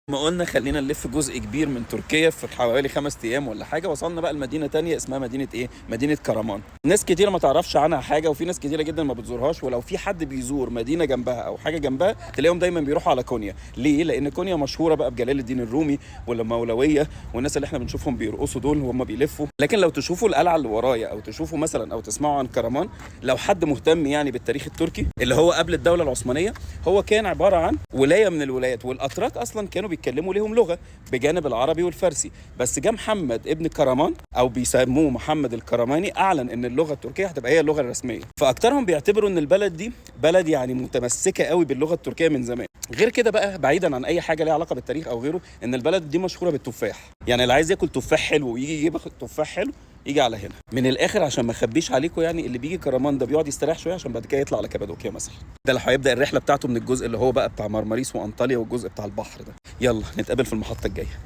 ما قلنا خلينا نلف جزء كبير من تركيا في حوالي 5 ايام ولا حاجة. وصلنا بقى لمدينة تانية اسمها مدينة ايه؟ مدينة كرمان. ناس كتيرة ما تعرفش عنها حاجة، وفي ناس كتيرة جدا ما بتزورهاش، ولو في حد بيزور مدينة جنبها او حاجة جنبها تلاقيهم دايما بيروحوا على كونيا. ليه؟ لان كونيا مشهورة بقى بجلال الدين الرومي والمولويه والناس اللي احنا بنشوفهم بيرقصوا دول وهم بيلفوا. لكن لو تشوفوا القلعة اللي ورايا او تشوفوا مثلا او تسمعوا عن كرمان، لو حد مهتم يعني بالتاريخ التركي اللي هو قبل الدولة العثمانية، هو كان عبارة عن ولاية من الولايات، والاتراك اصلا كانوا بيتكلموا ليهم لغة بجانب العربي والفارسي. بس جه محمد ابن كرمان او بيسموه محمد الكرماني، اعلن ان اللغة التركية هتبقى هي اللغة الرسمية. فاكثرهم بيعتبروا ان البلد دي بلد يعني متمسكة قوي باللغة التركية من زمان. غير كده بقى، بعيدا عن اي حاجة ليها علاقة بالتاريخ او غيره، ان البلد دي مشهورة بالتفاح. يعني اللي عايز ياكل تفاح حلو ويجي يجيب تفاح حلو يجي على هنا. من الاخر عشان ما اخبيش عليكم، يعني اللي بيجي كرمان ده بيقعد يستريح شوية عشان بعد كده يطلع على كابادوكيا مثلا. ده اللي هيبدا الرحلة بتاعته من الجزء اللي هو بقى بتاع مرمريس وانطاليا والجزء بتاع البحر ده. يلا نتقابل في المحطة الجاية.